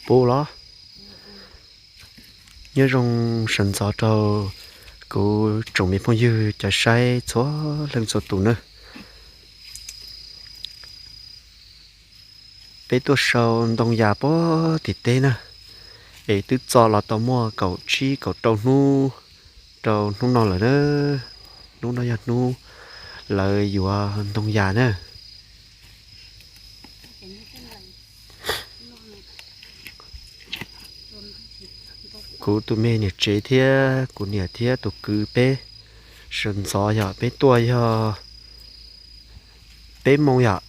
Puv los? Nyob zoo sawv ntxov rau kuv tsoom me phooj ywg cov saib txhua leej txhua tus nawb. Peb tuaj sau ntoo yas puag tim teb na, es twb txo los tau muaj kaum tsib kaum rau hnub rau hnub no lawm na. Hnub no yog hnub lawv yuav ntoo yas na. Kuv tus me niam tsev thiab kuv niam thiab tus kwv peb sawv ntxov yog peb tuaj yog peb moo yom.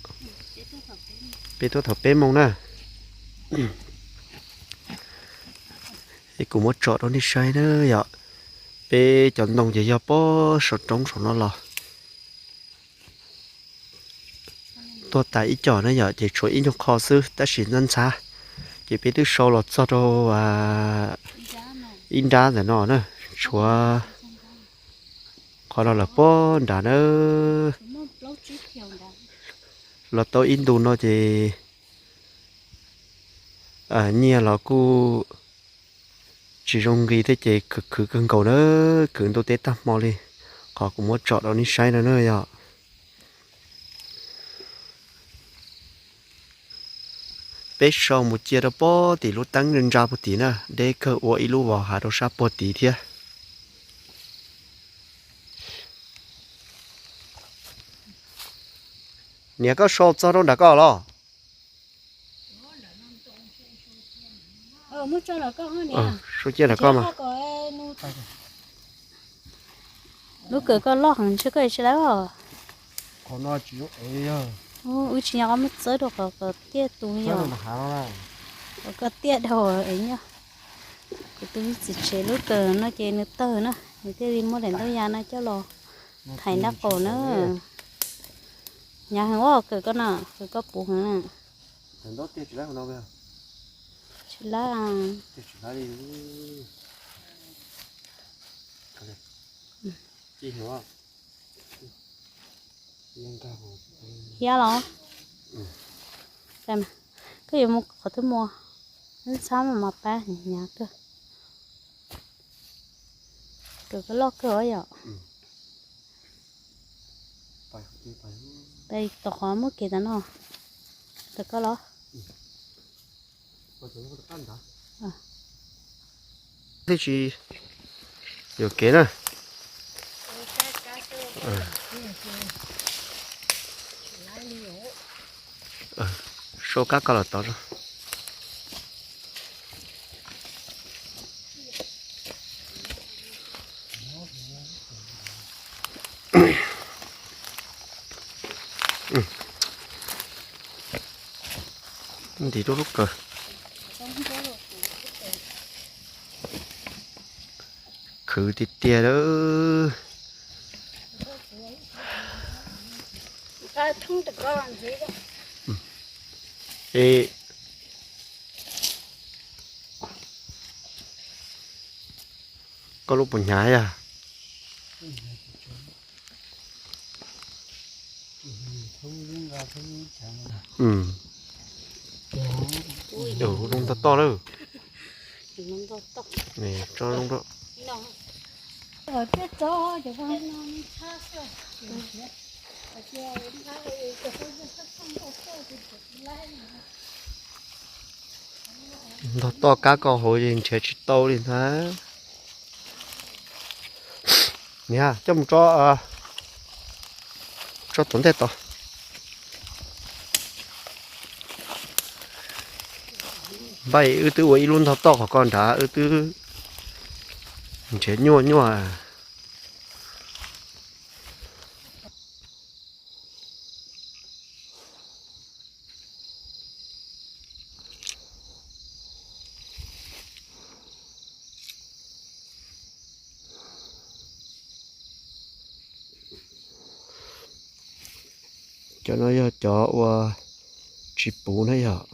Peb tuaj thaum peb moo na. Es kuv muab tsom rau nej saib na yom. Peb cov ntoo ces yog pob saum roob saum no los. Tuag tas ib co na yom, ces tshuav ib nyuag qho xwb tab sis ntxhab ntxhab. Ces peb twb sau los txog rau ib nrab ntawm no na, tshuav qhov no lawm pob nrad na. Los tau ib ntus no ces nyiaj los kuj tsis zoo nqi thiab ces khwv khwv kawg nkaus na, khwv ntuj teb tag hmo li. Qhov kuv muab tsom rau nej saib no na yom. Peb sau mus cia rau pob tim lub teeb ntsa puag tim na, deb kawg ua ib lub vos hav rau sab puag tid thiab. Niam, koj sau txog rau nram koj los? Sau cia nram koj mas. Lub kawm koj loj heev ntshe koj tsis laib os. Wb tsis nyob qhov muab txawb rau qhov kom tiaj tus yog. Kom koj tiaj dhau es nyob. Kuv tus me txiv tsev lub kawm no ces nws tawg na, nws thiaj li muab daim ntaub ya no coj los thaiv nrab qaum na. Hnyav heev os kawm koj no, kawm koj puv heev na. Tsis laib. Hiab los? Koj yuav mus qhov twg mus? Ntxhab mas mas pab hnyav kawg. Kawm koj loj kawg os yom. Pais tom qhov muab kev tas no. Tom koj los? Thiaj tsis yuam kev na. Sau kab koj los tod. Ntim rau lub kawm. Khwv tiag tiag lawm. Es koj lub puas hnyav yog? Zoo ntog toj lawm. Tso zoo rau. Ntog toj kab koj hauv es nrhiav tsis tau li ntag. Niam, coj mus tso, tso tom ntej tod. Npaj wb twb ua ib lub ntog toj qhov ko nrad, wb twb nrhiav nyuaj nyuaj. Cov no yog cov uas tsis puv na yog.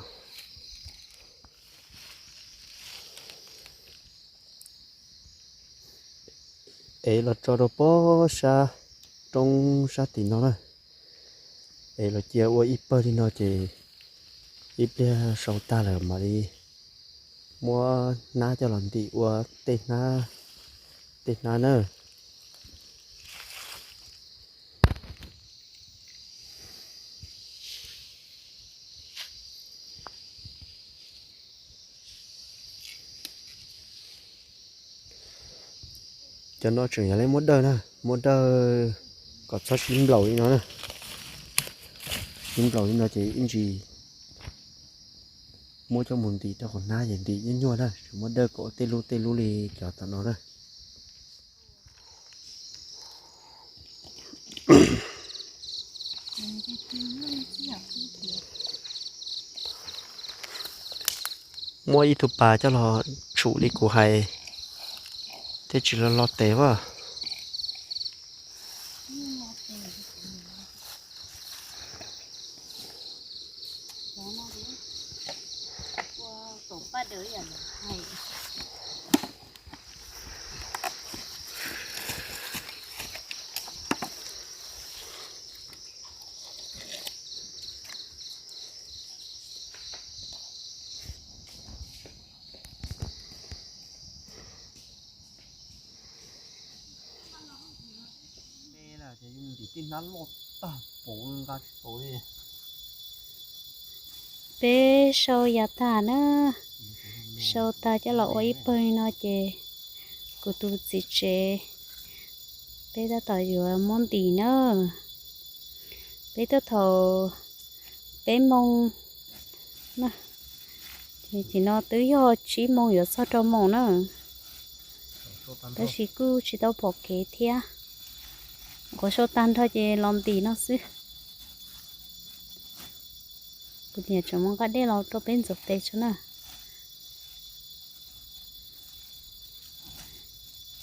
Es los tso rau pob sab Roob sab tim no na, es los cia ua ib pawg li no ces ib pliag sau tag lawm mam li muab hnab coj los ntim ua tej hnab, tej hnab na. Cov no tseem yog leej muab dawj na, muab dawj kom txhob sib nplaum li no na. Sib nplaum li no ces ib ntsis muab coj mus ntim rau qhov hnab ces ntim nyuaj nyuaj na, tseem muab dawj kom tej lub tej lub li cov tom no na. Muab ib tug pas coj los tshum li kuv hais thiaj tsis lo lo tes as. Peb sau yav tag na, sau tag coj los ua ib pawg li no ces kuv tus txiv tsev peb tab tom yuav muab ntim na. Peb tuaj thaum peb moos na, ces no twb yog tsib moos yuav txog rau moos na, tab sis kuj tsis tau pom kev thiab. Qhov sau tag nrho ces los ntim no xwb. Kuv niam tseem muab nqa dej los rau peb ntxuav tes tso na.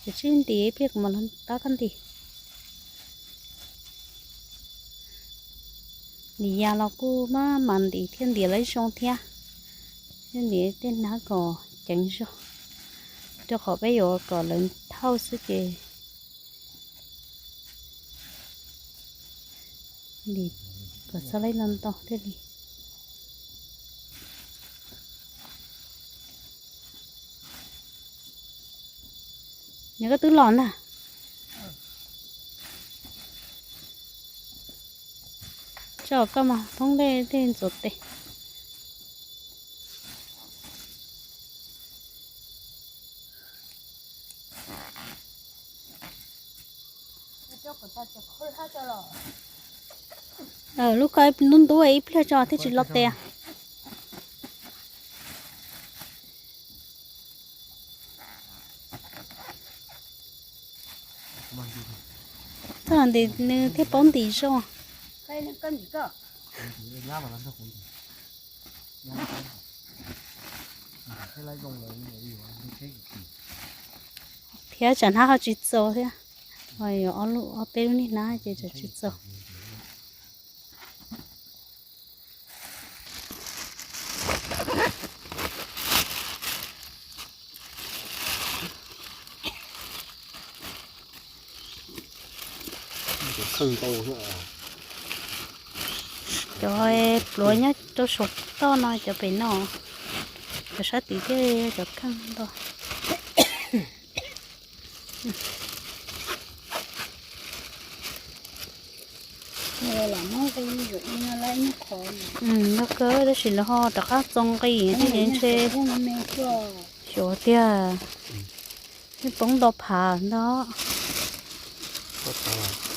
Ces tsib ntim ib pliag kuv mam los pab koj ntim. Ntim yas los kuj maj mam ntim thiaj ntim lawv zoo thiab, thiaj ntim tej hnab kom ceev zog, rau qhov peb yuav kom lawv thauj xwb ces ntim kom txog lawv ntau ntau thiaj li. Nws koj twb los ntag. Tso koj mas thoob dej tej ntxuav tes. Lub ko ntub ntub ib pliag tso thiaj tsis lo tes. Txog ntim nws thiaj paub ntim zoo. Thiab tsam hnab ho tsis txaus thiab, ho yuav ob lub ob peb lub niag hnab ces tsam tsis txaus. Cov pluav nyob rau saum toj no, cov pem no, cov sab tid thiaj cov kheej ntau. Loj kawg tab sis lawv ho rov qab txo nqi thiab ces ntshe xyov tiag. Yeej poob ntau phav ntag.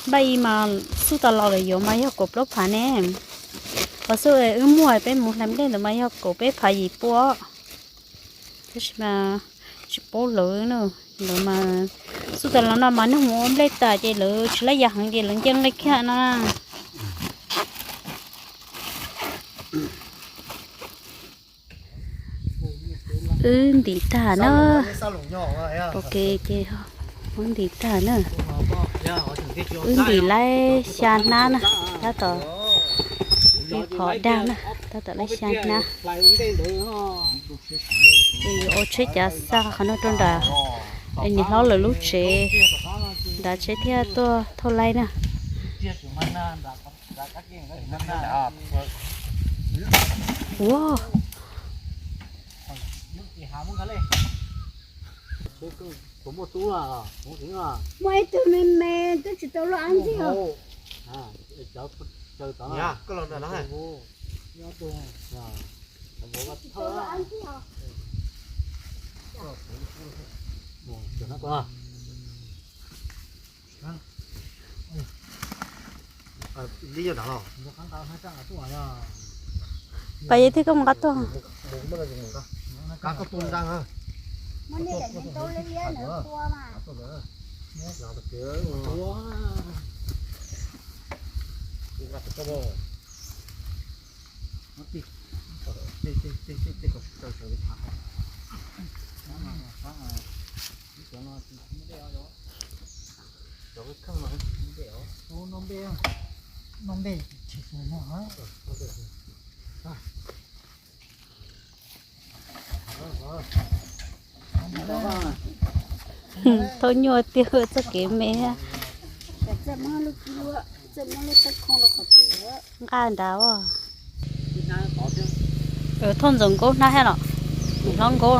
Npaj ib mas xub tas los lawm yuav mas yog kaum plaub phav ne. Qhov xub wb muag peb mus hlais nplej ntawd mas yog kaum peb phav yim pua. Tab sis mas tsis paub lawv na, lawv mas xub tas los no mas neeg mus ua nplej tas ces lawv tsis laib ya heev ces lawv nce nqi kiag no na. Wb ntim tag na. Ok, ces wb ntim tag na. Wb ntim laib xya hnab na, tab tom peb phom dag na, tab tom laib xya hnab. Ces yuav ua tsheb cav xa qhov no rau nram niam hlob lawv lub tsev, nrad tsheb thiaj tuaj thauj laib na. Ua, muaj ib tug me me twb tsis tau luaj ab ntxhib os. Tsis tau luaj ab ntxhib os. Pas yog twg koj mus nqa tuaj. Muab nej daim niag tau liab liab ntawd tua mas. Thaub nyuaj tiag txoj kev me. Nqa nrad. Thauj ntxoov nkaub hnab thiab los, hlob nkaub.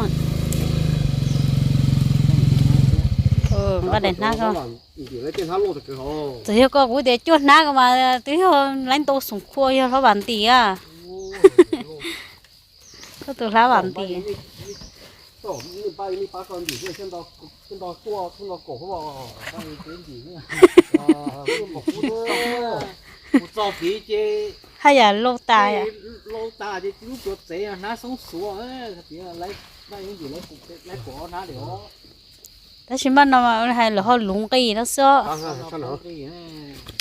Nqa daim hnab ko. Txawm yog koj kuv tias cuaj hnab ko mas twb yog laib ntau xoom khua yog hlob Vam Ntim a. Koj tus hlab Vam Ntim. Haj yam lauj tas. Tab sis npaj no mas hais lawv ho luv nqis no xwb.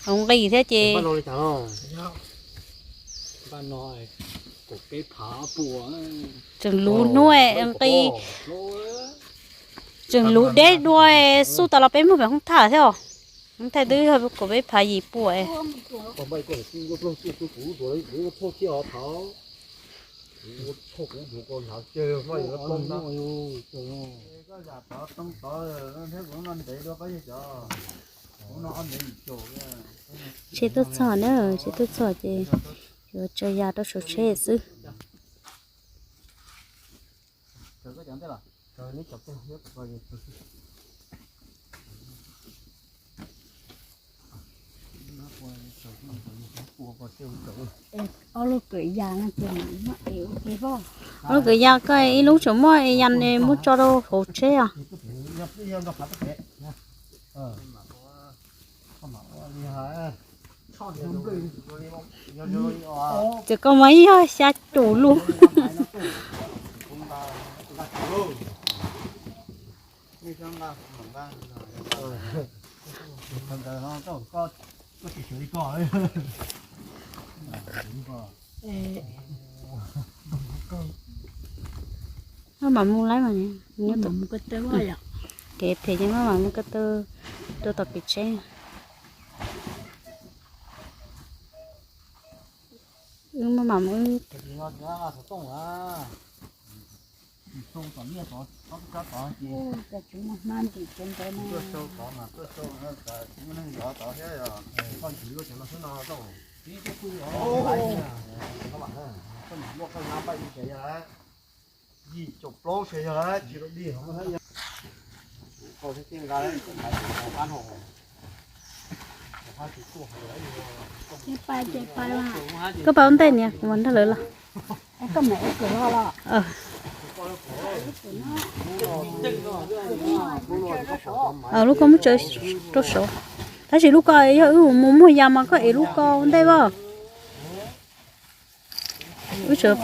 Luv nqis thiab ces tseem luv hnub nqis, tseem luv deb dua, xub tas los peb muag pem hoob thaj thiab os. Hoob thaj twb yog kaum peb phav yim puas. Tsheb tuaj txog na, tsheb tuaj txog ces yuav tsaws yas rau saum tsheb xwb. Ob lub kawm yas no ces muaj es ua ke pom. Ob lub kawm yas ko ib lub tseem muaj yas ne muab tso rau hauv tsheb os. Ces koj mas ib yog xya caum lub. Maj mam mus laib mas, kev phem ces maj mam mus ko taw rau tom kev tsheb. Wb maj mam mus. Koj pab ua ntej niam, kuv mam nrog lawv los. Lub ko muab tsaws rau saud. Tab sis lub ko yog wb mus muag yas mas koj ev lub ko ua ntej as. Wb tseem,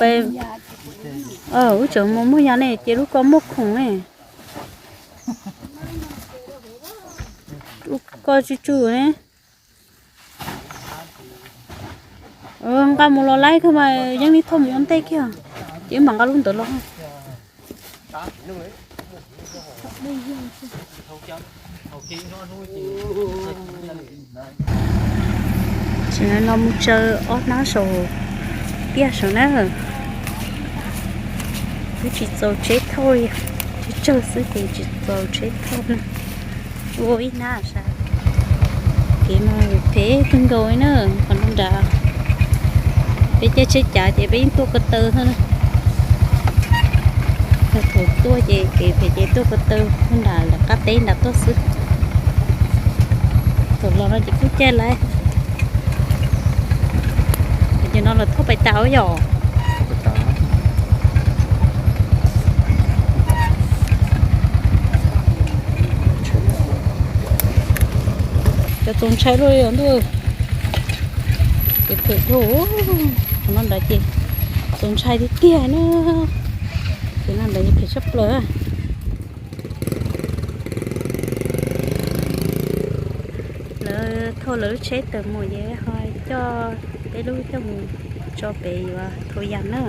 wb tseem mus muag yas ne ces lub ko muaj khoom ne. Lub ko tsw tsw ne. Nqa mus los laib kawg mas yeej li thauj mus ua ntej kiag, ces wb mam nqa lub ntawd los. Tam sim no mus tsaws ob hnab saum tiaj saum na. Twb tsis txaus tsheb thauj li, tsis tsawg xwb ces tsis txaus tsheb thauj na. Ua ib hnab sas, kev no Phem kawg nkaus li na, qhov no nrad. Peb caij tsheb cav ces peb yeej tuaj ko taw xwb na. Thaum tuaj ces kev phem ces tuaj ko taw nram lawv qab teb nrad tuaj xwb. Thaum los no ces kuj caij lawm. Ces no los thauj pais tas yom. Cov txaus ntshai luaj li os ntuj. Ces phem dhau. Qhov no ntawd ces txaus ntshai tiag tiag na. Ces no ntawd ces phem tshaj plaws. Lawv thauj lawv lub tsheb tawm mus ces ho coj peb lub coj mus tso pem yuav thau yas na.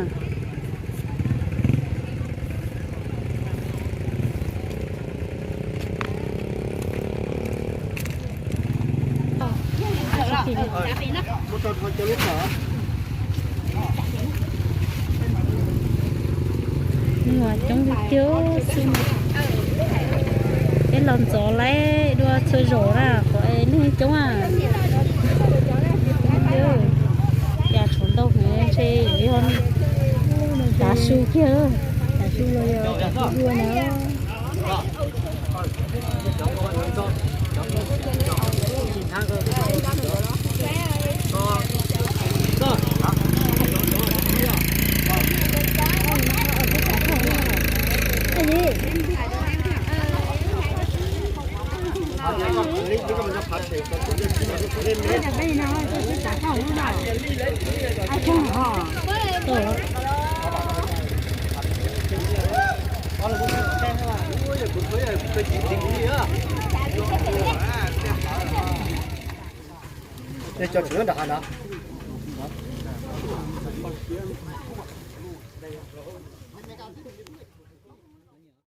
Coob tiag tiag xwb. Peb los ntxov lawm dua txhua zaus na, qhov neeg coob a. Cas tshuav ntau heev, ntshe yog tav su kiag, tav su los yog tav su dua na. Cov tseem nyob nram hav na.